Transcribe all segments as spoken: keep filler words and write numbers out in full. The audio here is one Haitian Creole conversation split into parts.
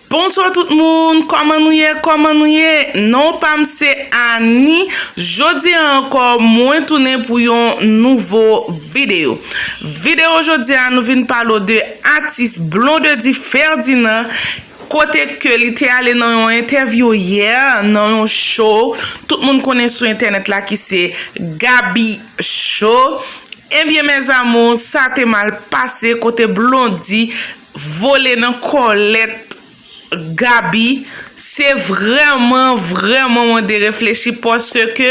Bonswa tout moun, kòman nou ye, kòman nou ye? Non pa m se Ani. Jodi a ankò, mwen tounen pou yon nouvo videyo. Videyo jodi a, nou vin pale w de atis Blondedy Ferdinand, kote ke li te ale nan yon entèvyou yè, nan yon show. Tout moun konnen sou entènèt la ki se Gaby Show. Ebyen, mes amours, sa te mal pase kote Blondy vole nan kòlèt Gaby. Se vrèman, vrèman mande reflechi paske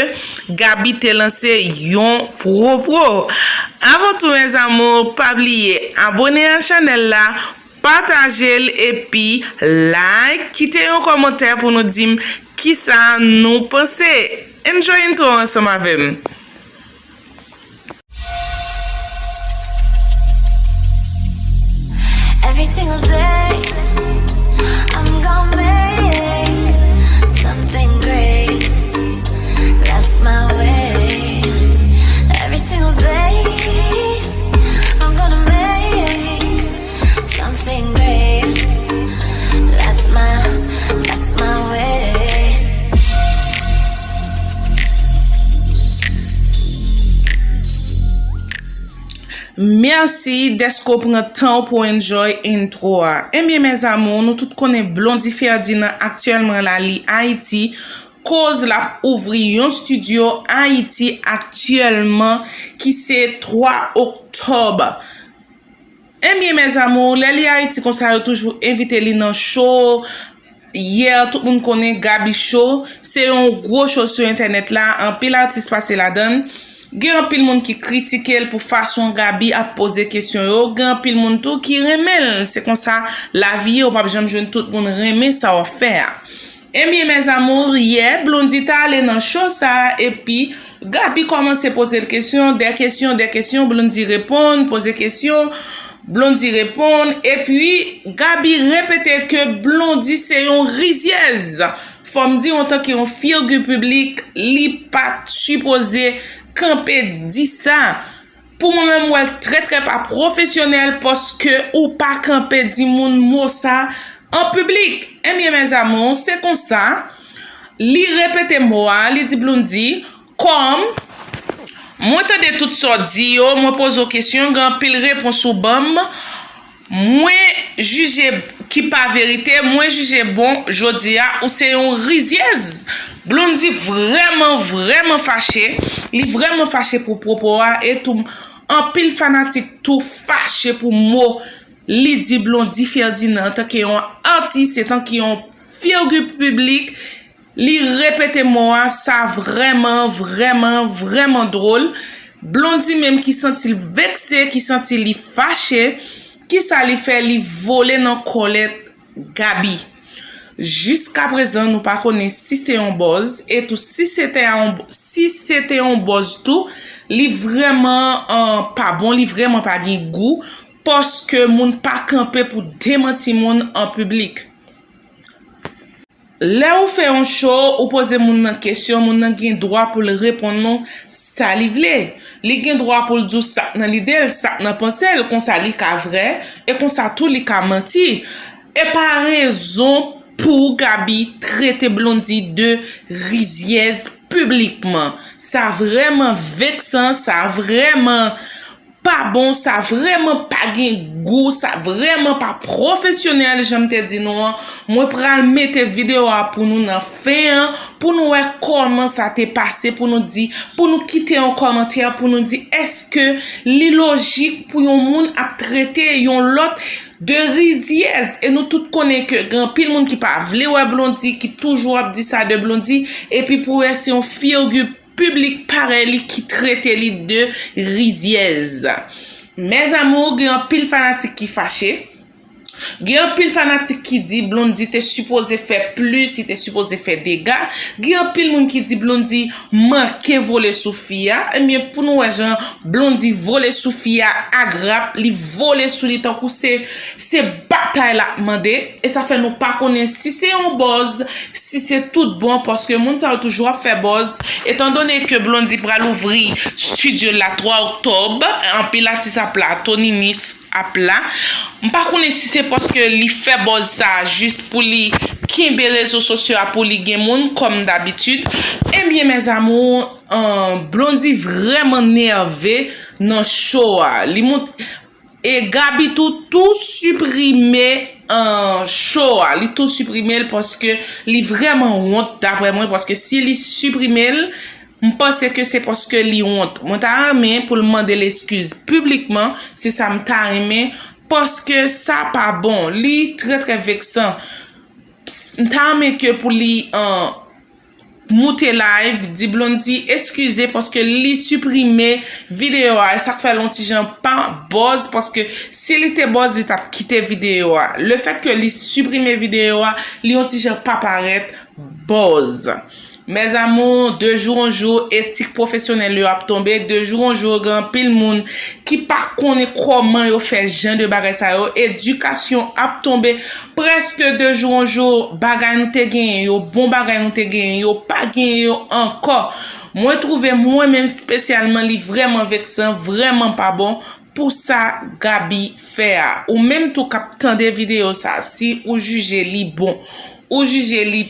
Gaby te lanse yon pwopo. Avan tou, mes amours, pa bliye abòne a chanèl la, pataje l epi like, kite yon kòmantè pou nou di m kisa nou panse. Enjoy intro ansanm avè m. Every single day, I'm gonna make something great. That's my way. Every single day, I'm gonna make something great. That's my, that's my way. Mèsi dèske w pran tan w pou w enjoy intro a. Ebyen, mes amours, nou tout konnen Blondy Ferdinand aktyèlman la li Ayiti, koz l ap ouvri yon estidyo Ayiti aktyèlman ki se twa oktòb. Ebyen, mes amours, lè li Ayiti konsa, yo toujou envite li nan show. Yè, tout moun konnen Gaby Show, se yon gwo show sou entènèt la, anpil atis pase ladan l. Gen anpil moun ki kritike l pou fason Gaby ap poze kesyon yo, gen anpil moun tou ki renmen l. Se konsa lavi ye, ou p ap janm jwenn tout moun renmen sa w ap fè a. Ebyen, mes amours, yè, Blondy t ale nan show sa a, epi Gaby kòmanse poze l kesyon, dè kesyon, dè kesyon, Blondy reponn, poze kesyon, Blondy reponn, epi Gaby repete ke Blondy se yon rizyèz. Fò m di w, antanke yon figi piblik, li pa t sipoze kanpe di sa. Pou mwen menm, m wè l trè, trè pa pwofesyonèl paske ou pa kanpe di moun mo sa an piblik. Ebyen, mes amours, se konsa, li repete mo a, li di Blondy, kòm mwen tande tout sa w di yo, mwen poze w kesyon, gen anpil repons ou ban m, mwen jije ki pa verite, mwen jije bon, jodi a, ou se yon rizyèz. Blondy vrèman, vrèman fache, li vrèman fache pou pwopo a, e tou anpil fanatik tou fache pou mo li di Blondy Ferdinand antanke yon atis, antanke yon figi piblik, li repete mo a, sa vrèman, vrèman, vrèman dwòl. Blondy menm ki santi l vekse, ki santi li fache, kisa li fè? Li vole nan kòlèt Gaby. Jiskaprezan, nou pa konnen si se yon buzz, e tou si se te yon, si se te yon buzz tou, li vrèman, uh, pa bon, li vrèman pa gen gou, paske moun pa kanpe pou demanti moun an piblik. Lè ou fè yon show, ou poze moun nan kesyon, moun nan gen dwa pou l reponn ou sa li vle. Li gen dwa pou l di w sa k nan lide l, sa k nan panse l, konsa li ka vrè, e konsa tou li ka manti. E pa rezon pou Gaby trete Blondy de rizyèz piblikman. Sa vrèman veksan, sa vrèman pa bon, sa vrèman pa gen gou, sa vrèman pa pwofesyonèl, jan m te di nou an. Mwen pral mete videyo a pou nou nan fen an, pou nou wè kòman sa te pase, pou nou di, pou nou kite yon kòmantè, pou nou di èske li lojik pou yon moun ap trete yon lòt de rizyèz. E nou tout konnen ke gen anpil moun ki pa vle wè Blondy, ki toujou ap di sa de Blondy, epi pou wè se yon figi piblik parèy li ki trete li de rizyèz. Mes amours, gen anpil fanatik ki fache. Gen anpil fanatik ki di Blondy te sipoze fè plis, li te sipoze fè dega. Gen anpil moun ki di Blondy manke vole sou fi a. Ebyen, pou nou wè jan Blondy vole sou fi a ak rap, li vole sou li tankou se, se batay l ap mande. E sa fè nou pa konnen si se yon buzz, si se tout bon, paske moun sa yo toujou ap fè buzz. Etandone ke Blondy pral ouvri estidyo l la twa oktòb, anpil atis ap la, Tony Mix, ap la. M pa konnen si se paske li fè buzz sa jis pou li kenbe rezo sosyo a pou li gen moun kòm dabitid. Ebyen, mes amours, Blondy vrèman nève nan show a. Li mont e Gaby tou tou siprime show a. Li tou siprime l paske li vrèman wont, daprè mwen, paske si li siprime l, m panse ke se paske li wont. Mwen ta renmen pou l mande l eskiz piblikman, se sa m ta renmen, paske sa pa bon. Li trè, trè veksan. M ta renmen ke pou li moute live, di Blondy eskize paske li siprime videyo a. E sa k fè l yon ti jan pa buzz, paske si li te buzz, li t ap kite videyo a. Le fèt ke li siprime videyo a, li yon ti jan pa parèt buzz. Mes amours, de jour en jour, etik pwofesyonèl yo ap tonbe. De jour en jour, gen anpil moun ki pa konnen kòman yo fè jan de bagay sa yo. Edikasyon ap tonbe. Prèske de jour en jour, bagay nou te genyen yo, bon bagay nou te genyen yo, pa genyen yo ankò. Mwen twouve mwen menm espesyalman li vrèman veksan, vrèman pa bon pou sa Gaby fè a. Ou menm tou k ap tande videyo sa, si ou jije li bon, ou jije li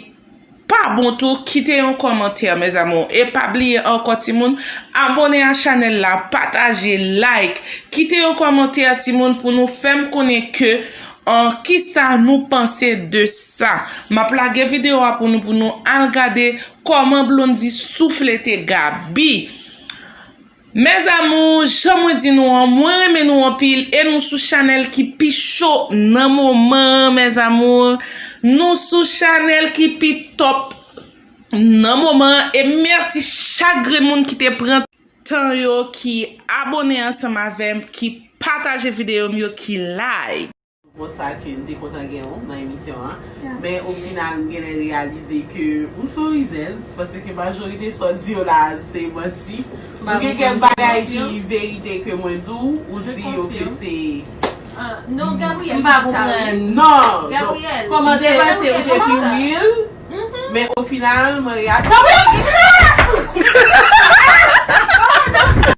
pa bon tou, kite yon kòmantè, mes amours. E pa bliye ankò, timoun, abòne a chanèl la, pataje, like, kite yon kòmantè, timoun, pou nou fè m konnen ke an kisa nou panse de sa. M ap lage videyo a pou nou, pou nou al gade kòman Blondy souflete Gaby. Mes amours, jan mwen di nou an, mwen renmen nou anpil e nou sou chanèl ki pi cho nan moman an, mes amours. Nou sou chanèl ki pi top nan moman an. E mèsi chak grenn moun ki te pran tan yo, ki abòne ansanm avè m, ki pataje videyo m yo, ki like. Bon, sa ke m te kontan gen w nan emisyon an. Men o final, m genlè reyalize ke ou se yon rizèz, paske majorite sa w di yo la, se manti. Ou gen kèk bagay ki verite ke mwen di w, ou di yo ke se... Non, Gabriel, m pa konprann. Non, Gabriel, m te panse ou te pi real, men o final, mwen reyalize...